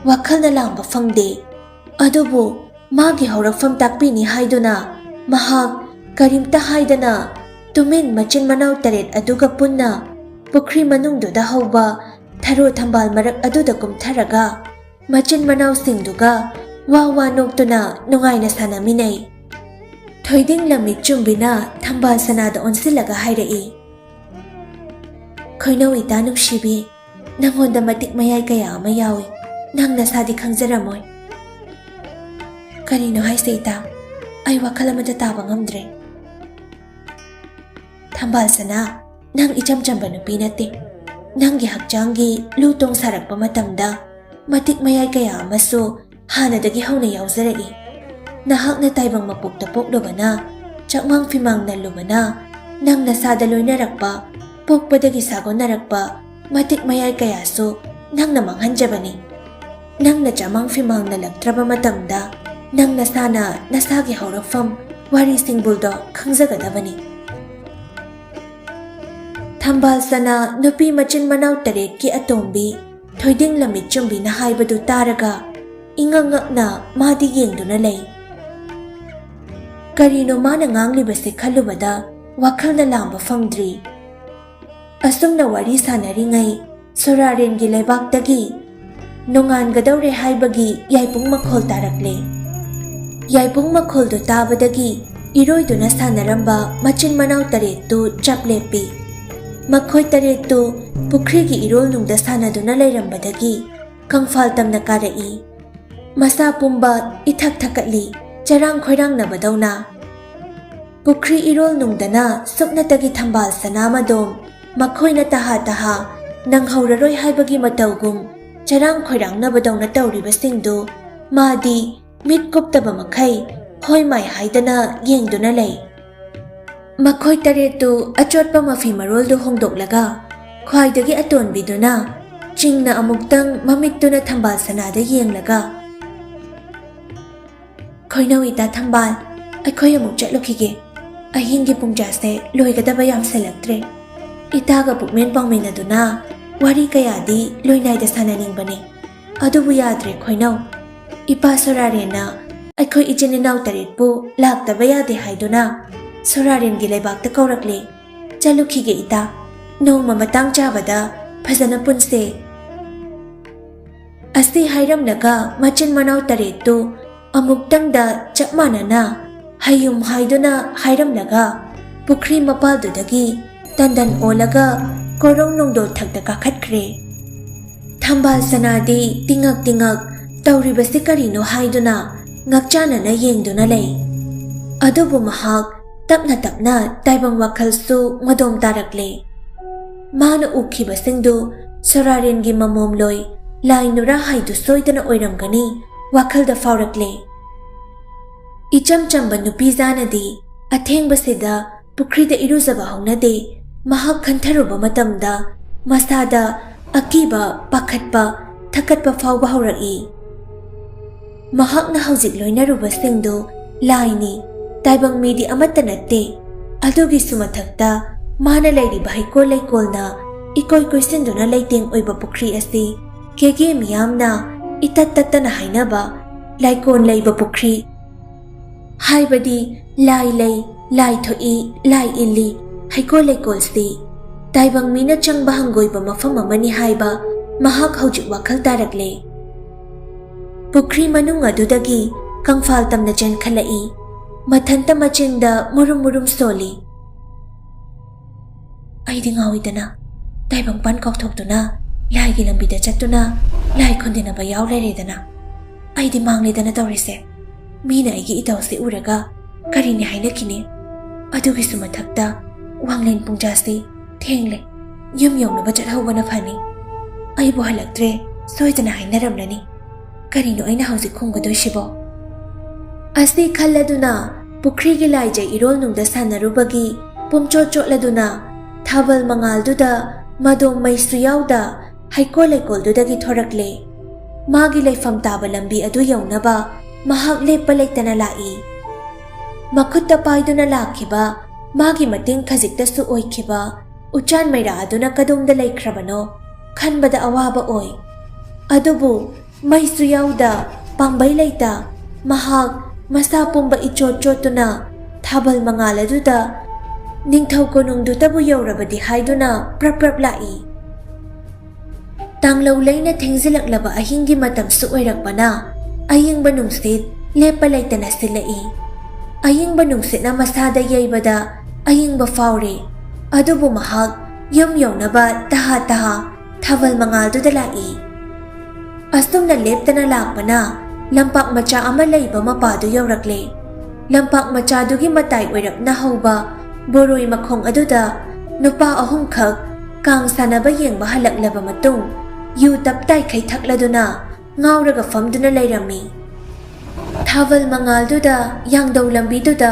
ꯋꯥꯈꯜꯅ ꯂꯥꯡꯕ ꯐꯪꯗꯦ꯫ ꯑꯗꯨꯕꯨ ꯃꯥꯒꯤ ꯍꯧꯔꯛꯐꯝ ꯇꯥꯛꯄꯤꯅꯤ ꯍꯥꯏꯗꯨꯅ ꯃꯍꯥꯛ ꯀꯔꯤꯝꯇ ꯍꯥꯏꯗꯅ ꯇꯨꯃꯤꯟ ꯃꯆꯤꯟ ꯃꯅꯥꯎ ꯇꯔꯦꯠ ꯑꯗꯨꯒ ꯄꯨꯟꯅ ꯄꯨꯈ꯭ꯔꯤ ꯃꯅꯨꯡꯗꯨꯗ ꯍꯧꯕ ꯊꯔꯣ ꯊꯝꯕꯥꯜ ꯃꯔꯛ ꯑꯗꯨꯗ ꯀꯨꯝꯊꯔꯒ ꯃꯆꯤꯟ ꯃꯅꯥꯎꯁꯤꯡꯗꯨꯒ ꯋꯥ ꯋꯥ ꯅꯣꯛꯇꯨꯅ ꯅꯨꯡꯉꯥꯏꯅ ꯁꯥꯟꯅꯃꯤꯟꯅꯩ꯫ ꯊꯣꯏꯗꯤꯡ ꯂꯝꯃꯤꯠ ꯆꯨꯝꯕꯤꯅ ꯊꯝꯕꯥꯜ ꯁꯅꯥꯗ ꯑꯣꯟꯁꯤꯜꯂꯒ ꯍꯥꯏꯔꯛꯏ, "ꯈꯣꯏꯅꯧ ꯏꯇꯥ ꯅꯨꯡꯁꯤꯕꯤ, ꯅꯪꯉꯣꯟꯗ ꯃꯇꯤꯛ ꯃꯌꯥꯏ ꯀꯌꯥ ꯑꯃ ꯌꯥꯎꯏ, ꯅꯪ ꯅꯁꯥꯗꯤ ꯈꯪꯖꯔꯝꯃꯣꯏ꯫" "ꯀꯔꯤꯅꯣ ꯍꯥꯏꯁꯦ ꯏꯇꯥ? ꯑꯩ ꯋꯥꯈꯜ ꯑꯃꯇ ꯇꯥꯕ ꯉꯝꯗ꯭ꯔꯦ꯫" "ꯊꯝꯕꯥꯜ ꯁꯅꯥ, ꯅꯪ ꯏꯆꯝ ꯆꯝꯕ ꯅꯨꯄꯤ ꯅꯠꯇꯦ꯫ ꯅꯪꯒꯤ ꯍꯛꯆꯥꯡꯒꯤ ꯂꯨ ꯇꯣꯡ ꯁꯥꯔꯛꯄ ꯃꯇꯝꯗ ꯃꯇꯤꯛ ꯃꯌꯥꯏ ꯀꯌꯥ ꯑꯃꯁꯨ ꯍꯥꯟꯅꯗꯒꯤ ꯍꯧꯅ ꯌꯥꯎꯖꯔꯛꯏ꯫ ꯅꯍꯥꯛꯅ ꯇꯥꯏꯕꯪ ꯃꯄꯣꯛꯇ ꯄꯣꯛꯂꯨꯕꯅ, ꯆꯥꯛꯃꯥꯡ ꯐꯤꯃꯥꯡ ꯅꯜꯂꯨꯕꯅ, ꯅꯪ ꯅꯁꯥꯗ ꯂꯣꯏꯅꯔꯛꯄ, ꯄꯣꯛꯄꯗꯒꯤ ꯁꯥꯒꯣꯟꯅꯔꯛꯄ ꯃꯇꯤꯛ ꯃꯌꯥꯏ ꯀꯌꯥꯁꯨ ꯅꯪꯅ ꯃꯥꯡꯍꯟꯖꯕꯅꯤ꯫ ꯅꯪꯅ ꯆꯥꯛꯃꯥꯡ ꯐꯤꯃꯥꯡ ꯅꯜꯂꯛꯇ꯭ꯔꯕ ꯃꯇꯝꯗ ꯅꯪ ꯅꯁꯥꯅ ꯅꯁꯥꯒꯤ ꯍꯧꯔꯛꯐꯝ, ꯋꯥꯔꯤ ꯁꯤꯡꯕꯨꯜꯗꯣ ꯈꯪꯖꯒꯗꯕꯅꯤ꯫" ꯊꯝꯕꯥꯜ ꯁꯅꯥ ꯅꯨꯄꯤ ꯃꯆꯤꯟ ꯃꯅꯥꯎ ꯇꯔꯦꯠꯀꯤ ꯑꯇꯣꯝꯕꯤ ꯊꯣꯏꯗꯤꯡ ꯂꯝꯃꯤꯠ ꯆꯨꯝꯕꯤꯅ ꯍꯥꯏꯕꯗꯨ ꯇꯥꯔꯒ ꯏꯉꯛ ꯉꯛꯅ ꯃꯥꯗꯤ ꯌꯦꯡꯗꯨꯅ ꯂꯩ꯫ ꯀꯔꯤꯅꯣ ꯃꯥꯅ ꯉꯥꯡꯂꯤꯕꯁꯤ ꯈꯜꯂꯨꯕꯗ ꯋꯥꯈꯜꯅ ꯂꯥꯝꯕ ꯐꯪꯗ꯭ꯔꯤ꯫ ꯑꯁꯨꯝꯅ ꯋꯥꯔꯤ ꯁꯥꯟꯅꯔꯤꯉꯩ ꯁꯣꯔꯥꯔꯦꯟꯒꯤ ꯂꯩꯕꯥꯛꯇꯒꯤ ꯅꯣꯡꯉꯥꯟꯒꯗꯧꯔꯦ ꯍꯥꯏꯕꯒꯤ ꯌꯥꯏꯄꯨꯡ ꯃꯈꯣꯜ ꯇꯥꯔꯛꯂꯦ꯫ ꯌꯥꯏꯄꯨꯡ ꯃꯈꯣꯜꯗꯨ ꯇꯥꯕꯗꯒꯤ ꯏꯔꯣꯏꯗꯨꯅ ꯁꯥꯟꯅꯔꯝꯕ ꯃꯆꯤꯟ ꯃꯅꯥꯎ ꯇꯔꯦꯠꯇꯨ ꯆꯞ ꯂꯦꯞꯄꯤ꯫ ꯃꯈꯣꯏ ꯇꯔꯦꯠꯇꯨ ꯄꯨꯈ꯭ꯔꯤꯒꯤ ꯏꯔꯣꯜꯅꯨꯡꯗ ꯁꯥꯟꯅꯗꯨꯅ ꯂꯩꯔꯝꯕꯗꯒꯤ ꯀꯪꯐꯥꯜ ꯇꯝꯅ ꯀꯥꯔꯛꯏ꯫ ꯃꯁꯥ ꯄꯨꯝꯕ ꯏꯊꯛ ꯊꯛꯀꯠꯂꯤ, ꯆꯔꯥꯡ ꯈꯣꯏꯔꯥꯡꯅꯕꯗꯧꯅ꯫ ꯄꯨꯈ꯭ꯔꯤ ꯏꯔꯣꯜꯅꯨꯡꯗꯅ ꯁꯨꯞꯅꯇꯒꯤ ꯊꯝꯕꯥꯜ ꯁꯅꯥ ꯃꯗꯣꯝ ꯃꯈꯣꯏꯅ ꯇꯍꯥ ꯇꯍꯥ ꯅꯪꯍꯧꯔꯔꯣꯏ ꯍꯥꯏꯕꯒꯤ ꯃꯇꯧꯒꯨꯝ ꯆꯔꯥꯡ ꯈꯣꯏꯔꯥꯡꯅꯕꯗꯧꯅ ꯇꯧꯔꯤꯕꯁꯤꯡꯗꯨ ꯃꯥꯗꯤ ꯃꯤꯠ ꯀꯨꯞꯇꯕ ꯃꯈꯩ ꯍꯣꯏ ꯃꯥꯏ ꯍꯥꯏꯗꯅ ꯌꯦꯡꯗꯨꯅ ꯂꯩ꯫ ꯃꯈꯣꯏ ꯇꯔꯦꯠꯇꯨ ꯑꯆꯣꯠꯄ ꯃꯐꯤ ꯃꯔꯣꯜꯗꯨ ꯍꯣꯡꯗꯣꯛꯂꯒ ꯈ꯭ꯋꯥꯏꯗꯒꯤ ꯑꯇꯣꯟꯕꯤꯗꯨꯅ ꯆꯤꯡꯅ ꯑꯃꯨꯛꯇꯪ ꯃꯃꯤꯠꯇꯨꯅ ꯊꯝꯕꯥꯜ ꯁꯅꯥꯗ ꯌꯦꯡꯂꯒ, "ꯈꯣꯏꯅꯧ ꯏꯇꯥ ꯊꯝꯕꯥꯜ, ꯑꯩꯈꯣꯏ ꯑꯃꯨꯛ ꯆꯠꯂꯨꯈꯤꯒꯦ꯫ ꯑꯍꯤꯡꯒꯤ ꯄꯨꯡꯖꯥꯁꯦ ꯂꯣꯏꯒꯗꯕ ꯌꯥꯝꯁꯤꯜꯂꯛꯇ꯭ꯔꯦ꯫ ꯏꯇꯥꯒ ꯄꯨꯛꯃꯦꯟ ꯄꯥꯎꯃꯦꯟꯅꯗꯨꯅ ꯋꯥꯔꯤ ꯀꯌꯥꯗꯤ ꯂꯣꯏꯅꯥꯏꯗ ꯁꯥꯟꯅꯅꯤꯡꯕꯅꯦ꯫ ꯑꯗꯨꯕꯨ ꯌꯥꯗ꯭ꯔꯦ ꯈꯣꯏꯅꯧ꯫ ꯏꯄꯥ ꯁꯣꯔꯥꯔꯦꯟꯅ ꯑꯩꯈꯣꯏ ꯏꯆꯤꯟ ꯏꯅꯥꯎ ꯇꯔꯦꯠꯄꯨ ꯂꯥꯛꯇꯕ ꯌꯥꯗꯦ ꯍꯥꯏꯗꯨꯅ ꯁꯣꯔꯥꯔꯦꯟꯒꯤ ꯂꯩꯕꯥꯛꯇ ꯀꯧꯔꯛꯂꯦ꯫ ꯆꯠꯂꯨꯈꯤꯒꯦ ꯏꯇꯥ꯫ ꯅꯣꯡꯃ ꯃꯇꯥꯡ ꯆꯥꯕꯗ ꯐꯖꯅ ꯄꯨꯟꯁꯦ꯫" ꯑꯁꯤ ꯍꯥꯏꯔꯝꯂꯒ ꯃꯆꯤꯟ ꯃꯅꯥꯎ ꯇꯔꯦꯠꯇꯨ ꯑꯃꯨꯛꯇꯪꯗ ꯆꯞ ꯃꯥꯟꯅꯅ ꯍꯌꯨꯝ ꯍꯥꯏꯗꯨꯅ ꯍꯥꯏꯔꯝꯂꯒ ꯄꯨꯈ꯭ꯔꯤ ꯃꯄꯥꯜꯗꯨꯗꯒꯤ ꯇꯟꯗꯟ ꯑꯣꯜꯂꯒ ꯀꯣꯔꯧ ꯅꯣꯡꯗꯣꯜ ꯊꯛꯇ ꯀꯥꯈꯠꯈ꯭ꯔꯦ꯫ ꯊꯝꯕꯥꯜ ꯁꯅꯥꯗꯤ ꯇꯤꯉꯛ ꯇꯤꯉꯛ ꯇꯧꯔꯤꯕꯁꯤ ꯀꯔꯤꯅꯣ ꯍꯥꯏꯗꯨꯅ ꯉꯛꯆꯥꯅꯅ ꯌꯦꯡꯗꯨꯅ ꯂꯩ꯫ ꯑꯗꯨꯕꯨ ꯃꯍꯥꯛ ꯇꯞꯅ ꯇꯞꯅ ꯇꯥꯏꯕꯪ ꯋꯥꯈꯜꯁꯨ ꯃꯗꯣꯝ ꯇꯥꯔꯛꯂꯦ꯫ ꯃꯥꯅ ꯎꯈꯤꯕꯁꯤꯡꯗꯨ ꯁꯣꯔꯥꯔꯦꯟꯒꯤ ꯃꯃꯣꯝꯂꯣꯏ ꯂꯥꯏ ꯅꯨꯔꯥ ꯍꯥꯏꯗꯨ ꯁꯣꯏꯗꯅ ꯑꯣꯏꯔꯝꯒꯅꯤ ꯋꯥꯈꯜꯗ ꯐꯥꯎꯔꯛꯂꯦ꯫ ꯏꯆꯝ ꯆꯝꯕ ꯅꯨꯄꯤ ꯖꯥꯅꯗꯤ ꯑꯊꯦꯡꯕꯁꯤꯗ ꯄꯨꯈ꯭ꯔꯤꯗ ꯏꯔꯨꯖꯕ ꯍꯧꯅꯗꯦ꯫ ꯃꯍꯥꯛ ꯈꯟꯊꯔꯨꯕ ꯃꯇꯝꯗ ꯃꯁꯥꯗ ꯑꯀꯤꯕ, ꯄꯥꯈꯠꯄ, ꯊꯛꯀꯠꯄ ꯐꯥꯎꯕ ꯍꯧꯔꯛꯏ꯫ ꯃꯍꯥꯛꯅ ꯍꯧꯖꯤꯛ ꯂꯣꯏꯅꯔꯨꯕꯁꯤꯡꯗꯨ ꯂꯥꯏꯅꯤ, ꯇꯥꯏꯕꯪ ꯃꯤꯗꯤ ꯑꯃꯠꯇ ꯅꯠꯇꯦ꯫ ꯑꯗꯨꯒꯤꯁꯨ ꯃꯊꯛꯇ ꯃꯥꯅ ꯂꯩꯔꯤꯕ ꯍꯩꯀꯣꯜ ꯂꯩꯀꯣꯜꯅ ꯏꯀꯣꯏ ꯀꯣꯏꯁꯤꯟꯗꯨꯅ ꯂꯩꯇꯦꯡ ꯑꯣꯏꯕ ꯄꯨꯈ꯭ꯔꯤ ꯑꯁꯤ ꯀꯦꯒꯦ ꯃꯤꯌꯥꯝꯅ ꯏꯇꯠ ꯇꯠꯇꯅ ꯍꯥꯏꯅꯕ ꯂꯥꯏꯀꯣꯟ ꯂꯩꯕ ꯄꯨꯈ꯭ꯔꯤ, ꯍꯥꯏꯕꯗꯤ ꯂꯥꯏ ꯂꯩ, ꯂꯥꯏ ꯊꯣꯛꯏ, ꯂꯥꯏ ꯏꯜꯂꯤ ꯍꯩꯀꯣꯜ ꯂꯩꯀꯣꯜꯁꯤ ꯇꯥꯏꯕꯪ ꯃꯤꯅ ꯆꯪꯕ ꯍꯪꯒꯣꯏꯕ ꯃꯐꯝ ꯑꯃꯅꯤ ꯍꯥꯏꯕ ꯃꯍꯥꯛ ꯍꯧꯖꯤꯛ ꯋꯥꯈꯜ ꯇꯥꯔꯛꯂꯦ꯫ ꯄꯨꯈ꯭ꯔꯤ ꯃꯅꯨꯡ ꯑꯗꯨꯗꯒꯤ ꯀꯪꯐꯥꯜ ꯇꯝꯅ ꯆꯦꯟꯈꯠꯂꯛꯏ꯫ ꯃꯊꯟꯇ ꯃꯆꯤꯟꯗ ꯃꯨꯔꯨꯝ ꯃꯨꯔꯨꯝ ꯁꯣꯜꯂꯤ꯫ "ꯑꯩꯗꯤ ꯉꯥꯎꯏꯗꯅ, ꯇꯥꯏꯕꯪꯄꯥꯟ ꯀꯥꯎꯊꯣꯛꯇꯨꯅ ꯂꯥꯏꯒꯤ ꯂꯝꯕꯤꯗ ꯆꯠꯇꯨꯅ ꯂꯥꯏ ꯈꯨꯟꯗꯅꯕ ꯌꯥꯎ ꯂꯩꯔꯦꯗꯅ꯫ ꯑꯩꯗꯤ ꯃꯥꯡꯂꯦꯗꯅ ꯇꯧꯔꯤꯁꯦ꯫ ꯃꯤꯅ ꯑꯩꯒꯤ ꯏꯇꯧꯁꯤ ꯎꯔꯒ ꯀꯔꯤꯅꯤ ꯍꯥꯏꯅꯈꯤꯅꯤ? ꯑꯗꯨꯒꯤꯁꯨ ꯃꯊꯛꯇ ꯋꯥꯡꯂꯦꯟ ꯄꯨꯡꯖꯥꯁꯤ ꯊꯦꯡꯂꯦ꯫ ꯌꯨꯝ ꯌꯧꯅꯕ ꯆꯠꯍꯧꯕꯅ ꯐꯅꯤ꯫ ꯑꯩꯕꯨ ꯍꯜꯂꯛꯇ꯭ꯔꯦ ꯁꯣꯏꯗꯅ ꯍꯥꯏꯅꯔꯝꯂꯅꯤ꯫ ꯀꯔꯤꯅꯣ ꯑꯩꯅ ꯍꯧꯖꯤꯛ ꯈꯨꯝꯒꯗꯣꯏꯁꯤꯕꯣ?" ꯑꯁꯤ ꯈꯜꯂꯗꯨꯅ ꯄꯨꯈ꯭ꯔꯤꯒꯤ ꯂꯥꯏꯖꯩ ꯏꯔꯣꯜꯅꯨꯡꯗ ꯁꯥꯟꯅꯔꯨꯕꯒꯤ ꯄꯨꯝꯆꯣꯠ ꯆꯣꯠꯂꯗꯨꯅ ꯊꯥꯕꯜ ꯃꯉꯥꯜꯗꯨꯗ ꯃꯗꯣꯝ ꯃꯩꯁꯨ ꯌꯥꯎꯗ ꯍꯩꯀꯣꯜ ꯂꯩꯀꯣꯜꯗꯨꯗꯒꯤ ꯊꯣꯔꯛꯂꯦ꯫ ꯃꯥꯒꯤ ꯂꯩꯐꯝ ꯇꯥꯕ ꯂꯝꯕꯤ ꯑꯗꯨ ꯌꯧꯅꯕ ꯃꯍꯥꯛ ꯂꯦꯞꯄ ꯂꯩꯇꯅ ꯂꯥꯛꯏ꯫ ꯃꯈꯨꯠꯇ ꯄꯥꯏꯗꯨꯅ ꯂꯥꯛꯈꯤꯕ ꯃꯥꯒꯤ ꯃꯇꯦꯡ ꯈꯖꯤꯛꯇꯁꯨ ꯑꯣꯏꯈꯤꯕ ꯎꯆꯥꯟ ꯃꯩꯔꯥ ꯑꯗꯨꯅ ꯀꯗꯣꯝꯗ ꯂꯩꯈ꯭ꯔꯕꯅꯣ ꯈꯟꯕꯗ ꯑꯋꯥꯕ ꯑꯣꯏ꯫ ꯑꯗꯨꯕꯨ ꯃꯩꯁꯨ ꯌꯥꯎꯗ, ꯄꯥꯝꯕꯩ ꯂꯩꯇ, ꯃꯍꯥꯛ ꯃꯁꯥ ꯄꯨꯝꯕ ꯏꯆꯣꯠ ꯆꯣꯠꯇꯨꯅ ꯊꯥꯕꯜ ꯃꯉꯥꯜ ꯑꯗꯨꯗ ꯅꯤꯡꯊꯧ ꯀꯣꯅꯨꯡꯗꯨꯇꯕꯨ ꯌꯧꯔꯕꯗꯤ ꯍꯥꯏꯗꯨꯅ ꯄ꯭ꯔꯞ ꯄ꯭ꯔꯞ ꯂꯥꯛꯏ꯫ ꯇꯥꯡꯂꯧ ꯂꯩꯅ ꯊꯦꯡꯖꯤꯜꯂꯛꯂꯕ ꯑꯍꯤꯡꯒꯤ ꯃꯇꯝꯁꯨ ꯑꯣꯏꯔꯛꯄꯅ ꯑꯌꯤꯡꯕ ꯅꯨꯡꯁꯤꯠ ꯂꯦꯞꯄ ꯂꯩꯇꯅ ꯁꯤꯜꯂꯛꯏ꯫ ꯑꯌꯤꯡꯕ ꯅꯨꯡꯁꯤꯠꯅ ꯃꯁꯥꯗ ꯌꯩꯕꯗ ꯑꯌꯤꯡꯕ ꯐꯥꯎꯔꯦ꯫ ꯑꯗꯨꯕꯨ ꯃꯍꯥꯛ ꯌꯨꯝ ꯌꯧꯅꯕ ꯇꯍꯥ ꯇꯍꯥ ꯊꯥꯕꯜ ꯃꯉꯥꯜꯗꯨꯗ ꯂꯥꯛꯏ꯫ ꯑꯁꯨꯝꯅ ꯂꯦꯞꯇꯅ ꯂꯥꯛꯄꯅ ꯂꯝꯄꯥꯛ ꯃꯆꯥ ꯑꯃ ꯂꯩꯕ ꯃꯄꯥꯗꯨ ꯌꯧꯔꯛꯂꯦ꯫ ꯂꯝꯄꯥꯛ ꯃꯆꯥꯗꯨꯒꯤ ꯃꯇꯥꯏ ꯑꯣꯏꯔꯞꯅ ꯍꯧꯕ ꯕꯣꯔꯣꯏ ꯃꯈꯣꯡ ꯑꯗꯨꯗ ꯅꯨꯄꯥ ꯑꯍꯨꯝꯈꯛ ꯀꯥꯡ ꯁꯥꯟꯅꯕ ꯌꯦꯡꯕ ꯍꯜꯂꯛꯂꯕ ꯃꯇꯨꯡ ꯌꯨ ꯇꯞ ꯇꯥꯏꯈꯩ ꯊꯛꯂꯗꯨꯅ ꯉꯥꯎꯔꯒ ꯐꯝꯗꯨꯅ ꯂꯩꯔꯝꯃꯤ꯫ ꯊꯥꯕꯜ ꯃꯉꯥꯜꯗꯨꯗ ꯌꯥꯡꯗꯧ ꯂꯝꯕꯤꯗꯨꯗ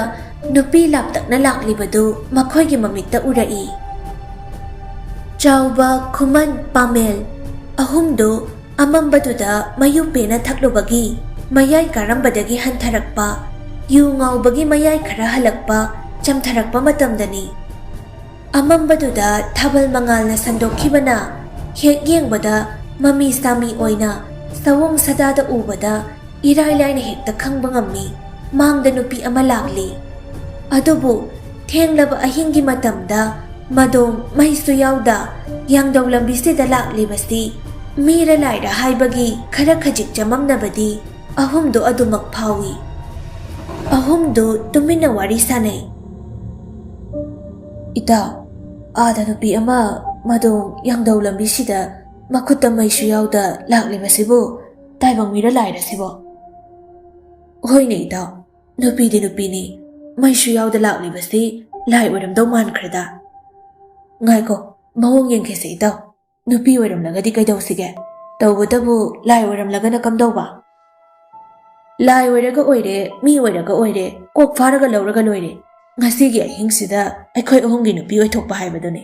ꯅꯨꯄꯤ ꯂꯥꯞꯇꯛꯅ ꯂꯥꯛꯂꯤꯕꯗꯨ ꯃꯈꯣꯏꯒꯤ ꯃꯃꯤꯠꯇ ꯎꯔꯛꯏ꯫ ꯆꯥꯎꯕ ꯈꯨꯃꯟ ꯄꯥꯃꯦꯜ ꯑꯍꯨꯝꯗꯨ ꯑꯃꯝꯕꯗꯨꯗ ꯃꯌꯨ ꯄꯦꯅ ꯊꯛꯂꯨꯕꯒꯤ ꯃꯌꯥꯏ ꯀꯥꯔꯝꯕꯗꯒꯤ ꯍꯟꯊꯔꯛꯄ, ꯌꯨ ꯉꯥꯎꯕꯒꯤ ꯃꯌꯥꯏ ꯈꯔ ꯍꯜꯂꯛꯄ, ꯆꯝꯊꯔꯛꯄ ꯃꯇꯝꯗꯅꯤ꯫ ꯑꯃꯝꯕꯗꯨꯗ ꯊꯥꯕꯜ ꯃꯉꯥꯜꯅ ꯁꯟꯗꯣꯛꯈꯤꯕꯅ ꯍꯦꯛ ꯌꯦꯡꯕꯗ ꯃꯃꯤ ꯁꯥꯃꯤ ꯑꯣꯏꯅ ꯁꯑꯣꯡ ꯁꯥꯗꯥꯗ ꯎꯕꯗ ꯏꯔꯥꯏ ꯂꯥꯏꯅ ꯍꯦꯛꯇ ꯈꯪꯕ ꯉꯝꯃꯤ꯫ ꯃꯥꯡꯗ ꯅꯨꯄꯤ ꯑꯃ ꯂꯥꯛꯂꯤ꯫ ꯑꯗꯨꯕꯨ ꯊꯦꯡꯂꯕ ꯑꯍꯤꯡꯒꯤ ꯃꯇꯝꯗ ꯃꯗꯣꯡ ꯃꯩꯁꯨ ꯌꯥꯎꯗ ꯌꯥꯡꯗꯧ ꯂꯝꯕꯤꯁꯤꯗ ꯂꯥꯛꯂꯤꯕꯁꯤ ꯃꯤꯔ ꯂꯥꯏꯔ ꯍꯥꯏꯕꯒꯤ ꯈꯔ ꯈꯖꯤꯛ ꯆꯃꯝꯅꯕꯗꯤ ꯑꯍꯨꯝꯗꯨ ꯑꯗꯨꯃꯛ ꯐꯥꯎꯏ꯫ ꯑꯍꯨꯝꯗꯨ ꯇꯨꯃꯤꯟꯅ ꯋꯥꯔꯤ ꯁꯥꯅꯩ꯫ "ꯏꯇꯥꯎ, ꯑꯥꯗ ꯅꯨꯄꯤ ꯑꯃ ꯃꯗꯣꯡ ꯌꯥꯡꯗꯧ ꯂꯝꯕꯤꯁꯤꯗ ꯃꯈꯨꯠꯇ ꯃꯩꯁꯨ ꯌꯥꯎꯗ ꯂꯥꯛꯂꯤꯕꯁꯤꯕꯨ ꯇꯥꯏꯕꯪ ꯃꯤꯔ ꯂꯥꯏꯔ ꯁꯤꯕꯣ?" "ꯍꯣꯏꯅꯦ ꯏꯇꯥꯎ, ꯅꯨꯄꯤꯗꯤ ꯅꯨꯄꯤꯅꯤ, ꯃꯩꯁꯨ ꯌꯥꯎꯗ ꯂꯥꯛꯂꯤꯕꯁꯤ ꯂꯥꯏ ꯑꯣꯏꯔꯝꯗꯧ ꯃꯥꯟꯈ꯭ꯔꯦꯗ꯫ ꯉꯥꯏꯈꯣ, ꯃꯑꯣꯡ ꯌꯦꯡꯈꯤꯁꯦ ꯏꯇꯥꯎ, ꯅꯨꯄꯤ ꯑꯣꯏꯔꯝꯂꯒꯗꯤ ꯀꯩꯗꯧꯁꯤꯒꯦ? ꯇꯧꯕꯇꯕꯨ ꯂꯥꯏ ꯑꯣꯏꯔꯝꯂꯒꯅ ꯀꯝꯗꯧꯕ?" "ꯂꯥꯏ ꯑꯣꯏꯔꯒ ꯑꯣꯏꯔꯦ, ꯃꯤ ꯑꯣꯏꯔꯒ ꯑꯣꯏꯔꯦ, ꯀꯣꯛ ꯐꯥꯔꯒ ꯂꯧꯔꯒ ꯂꯣꯏꯔꯦ꯫ ꯉꯁꯤꯒꯤ ꯑꯍꯤꯡꯁꯤꯗ ꯑꯩꯈꯣꯏ ꯑꯍꯨꯝꯒꯤ ꯅꯨꯄꯤ ꯑꯣꯏꯊꯣꯛꯄ ꯍꯥꯏꯕꯗꯨꯅꯤ꯫